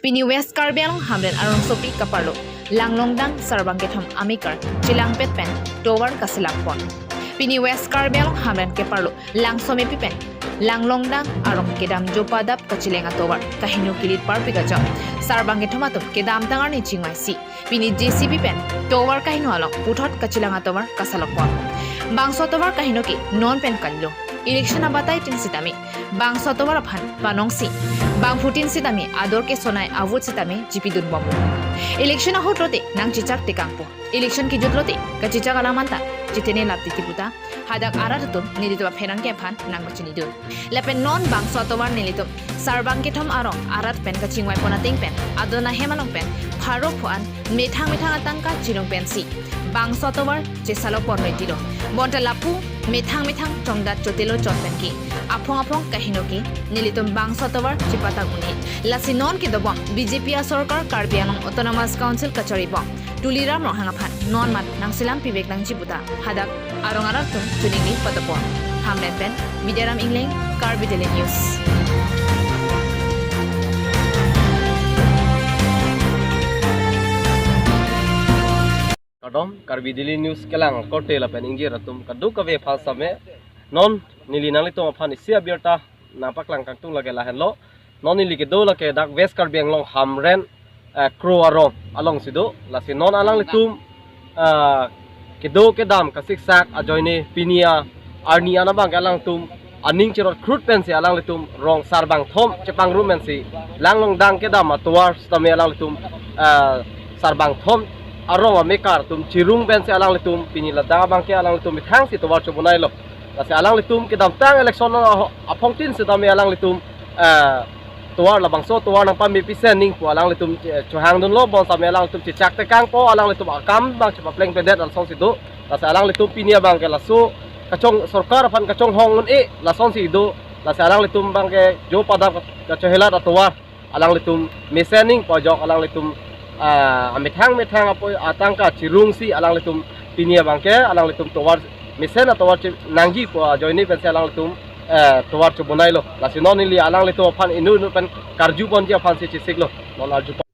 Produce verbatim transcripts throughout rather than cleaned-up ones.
Pini West Karbi Anglong Hamren arongsopi kaparlo Langlongdang Sarbang kethom amekar chelangpet pen tovar kaselak pon. Pini West Karbi Anglong Hamren keparlo Langsomepi pen Langlongdang arong kedam jopadap kacheleng atovar kaheno kilit parpik ajok Sarbang kethom atum kedamtang arni chingvaisi pini J C B pen tovar kaheno along puthot kachelang atovar kaselak pon. Bangso atovar kaheno ke non pen kalilo. Election abatai tin sitame bangso atovar aphan panongsi bangphutin sitame ador kesonai avut sitame chipidun bomlo. Election ahut lote nangchechak tekangpo. Election kejut lote kachechak alam anta chethene lap titi puta hadak arat atum nelitum apherangke aphan nangpachinidun. Lapen non bangso atovar nelitum Sarbang kethom arong arat pen kachingvai pon ateng pen adon ahem along pen pharo pho-an methang methang atangka chirung pensi bangso atovar cheselak pon retilo. Bonta lapu methang methang chongdat chotelo chot penke aphong aphong kaheno ke nelitum bangso atovar chepatang un-e. Lasi non kedobom B J P asorkar Karbi Anglong Autonomous Council kacharibom Tuliram Ronghang aphan non mat nangselam pivek nangji puta hadak arong arat atum choningri patapon. Hamren pen Bidyaram Engleng, Karbi Daily News. Kardom, Karbi Daily News kelang korte lapen ingjir atum kadokave aphan same. Non neli nanglitum aphan isi abirta nangpaklang kangtung lake lahenlo. Non neli kedo lake dak West Karbi Anglong Hamren, eh, Kro arong alongsi do. Lasi non alanglitum, ah, kedo kedam kasiksak ajoine pini arni an abangke alangtum aning cherot krut pensi alanglitum rong sarbang thom chepangrum pensi Langlongdang kedam atovar sitame alanglitum, ah, sarbang thom arong amekar atum chirung pensi alanglitum pini ladak abangke alanglitum methangsi tovar chobonailo. Lasi alanglitum kedamtang election aho-, aphongtin sitame alanglitum, ah, tovar labangso tovar nangpamepi sening pu alanglitum, eh, chohangdunlo, bonsitame alanglitum chechak tekangpo, alanglitum akam abang chepaplengpledet lasonsi do. Lasi alanglitum pini abangke laso kachong sorkar aphan kachonghong un-e lasonsi do. Lasi alanglitum abangke jopadap kachehelat atovar alanglitum meseningpo ajok alanglitum, ah, amethang methang apo atangka chirungsi alanglitum pini abangke alanglitum tovar mesen atovar che nangjipo ajoine pensi alanglitum, eh, tovar chobonailo. Lasi non neli alanglitum aphan inut inut pen karju ponji aphansi chesiklo. Non arju pon.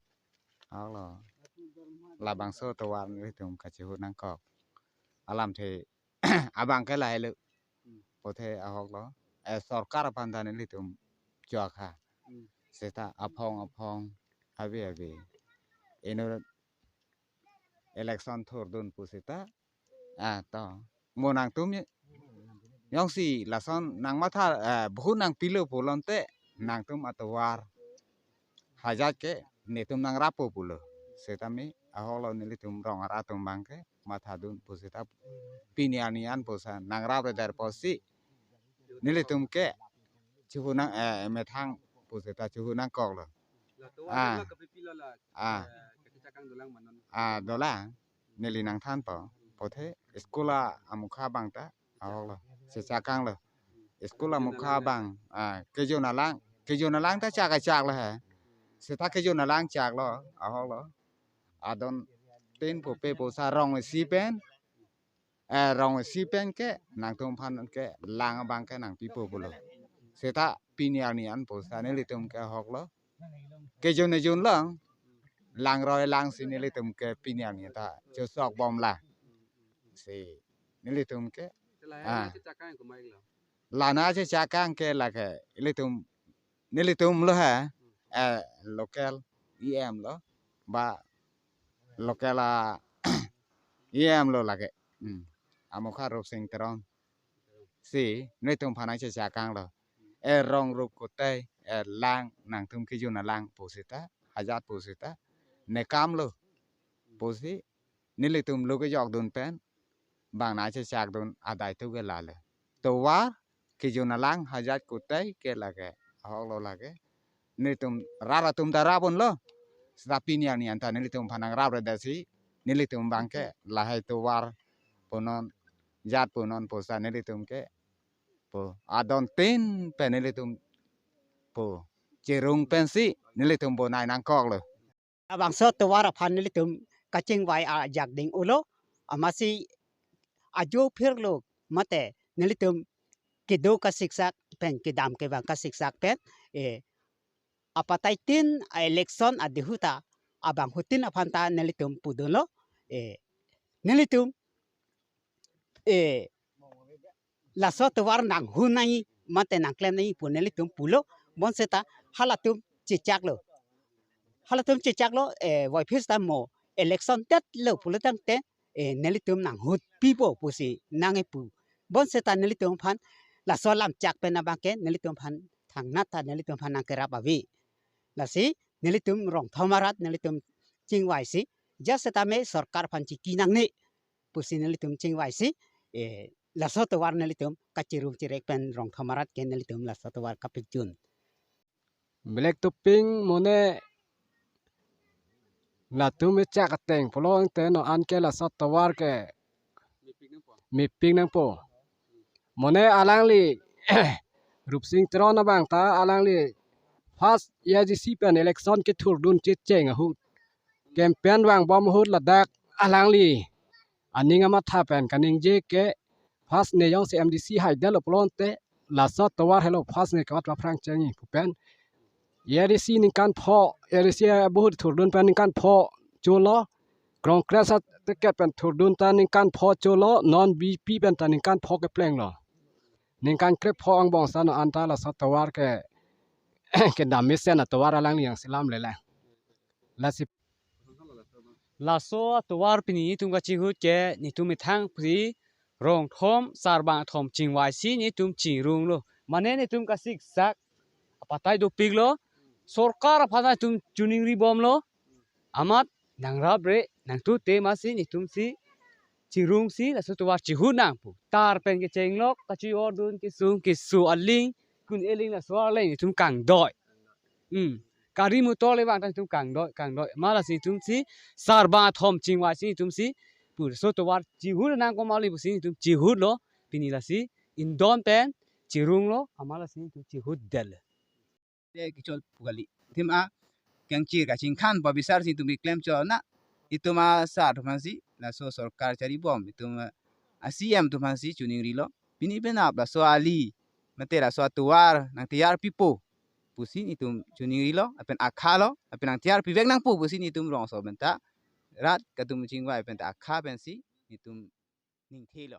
Ahoklo. Labangso tovar nelitum kachehu nangkok alamthe abangke lahelo. Puthe ahoklo. Eh, sorkar aphan ta nelitum chokha. Hmm. Seta aphong aphong ave ave. Inut election thurdun pu seta. Ah, to. Mo nangtum ye-, jongsi lason nangmatha, eh, bahut nangpilo pulote nangtum atovar hajat ke netum nangrappo pulo. Setame ahoklo nelitum rong arat atum abangke mathadun pu seta pini arni an pusa nangrapre der pusi nelitum ke chehu nang, eh, methang pu seta chehu nangkoklo. La tovar, ah, la kapipi la la, ah, eh, kachechakang dolang ma non? Ah, dolang. Neli nangthanpo. Puthe school amukha abang ta ahoklo. Chechakanglo. School amukha abang, ah, kejun alang. Kejun alang ta chak chaklo he. Seta kejun alang chaklo, ahoklo. Adon tin pupe pusa rong isi pen, eh, rong isi pen ke nangtum aphan ke lang abangke nangpipo pulo. Seta pini arni an pusa nelitum ke ahoklo. Kejun ejun lang, langroi langsi nelitum ke pini arni ta chosok bomla. Si nelitum ke, ah, lana chechakang ke lake ilitum, nelitum lo he, eh, local E M lo, ba local a E M lo lake. Hmm. Amukha Rupsing Teron. Si nelitum aphan nangchechakanglo. Eh, rong rup kotai, eh, lang nangtum kejun alang pu seta, hajat pu seta. Nekamlo. Pusi nelitum lo kejokdun pen bang nangchechakdun adai tu ke lale. Tovar kejun alang hajat kotai ke lake. Ahoklo lake. Nelitum rat atum ta rap unlo. Seta pini arni an ta nelitum aphan nangrapre dasi. Nelitum abangke lahai tovar punon jat punon pusa nelitum ke pu adon tin pen nelitum pu chirung pensi nelitum bonai nangkoklo. Labangso tovar aphan nelitum kachingvai ajak ding ulo, amatsi ajo phirlo mate nelitum kedo kasiksak pen kedam kevang kasiksak pen, eh, apataitin a-election adihut ta abangphutin aphan ta nelitum pudunlo, eh, nelitum, eh, laso atovar nanghun nangji mate nangklem nangji pu nelitum pulo, bonseta halatum chechaklo. Halatum chechaklo, eh, voiphit ta mo election detlo pulotangte, eh, nelitum nanghut pipo pusi nangkepu. Bonseta nelitum aphan laso lamchak pen abangke nelitum aphan thangnat ta nelitum aphan nangkerap ave. Lasi nelitum rongthom arat nelitum chingvaisi, jasetame sorkar aphan chiki nangne pusi nelitum chingvaisi, eh, laso atovar nelitum kachirung chirek pen rongthom arat ke nelitum laso atovar kapejun. Black topping mone latum echak ateng pulo tangte non ke laso atovar ke mepik nangpo. Mone alangli Rupsing Teron abang ta alangli first A D C pen election kethurdun checheng ahut, campaign vangbom ahut ladak alangli aning amatha pen kaningje ke first ne jongsi M D C haidetlo pulote laso atovar helo first ne kamat paphrang chengji pu pen A D C ningkan pho, A D C abahut thurdun pen ningkan pho cholo, Congress aticket pen thurdun ta ningkan pho cholo, non B J P pen ta ningkan pho keplenglo. Ningkan krepho angbong sa non ta laso atovar ke kedam mesen atovar alangli jongsi lamle lang. Lasi laso atovar pini netum kachihut ke netum methang pri rongthom sarbang athom chingvaisi netum chirunglo. Mane netum kasiksak apatai dopiklo. Sorkar aphan netum chiningribomlo. Amat nangrapre nangtute masi netumsi chirungsi laso atovar chihut nangpo. Tar pen kechenglok kachi-ordun kesung keso aling kun eling laso arleng netum kangdoi. Hmm. Gari motor le vang ta netum kangdoi, kangdoi. Amat lasi netumsi sarbang athom chingvaisi netumsi pu laso atovar chihut nangkok mali pusi netum chihutlo. Pini lasi indon pen chirunglo, amat lasi netum chihutdetlo. Te kechol pu kali. Itum akangchir kachingkhan pu abisar si itum keklem chot na. Itum asar atum aphansi laso sorkar charibom, itum a-C E M atum aphansi chiningrilo. Pini penap laso ali mate laso atovar nangtiyar pipo pusi itum chiningrilo, lapen akhalo, lapen nangtiyar pivek nangpo pusi itum rongso pen ta rat kadum chingvai pen ta akha pensi itum ningthelo.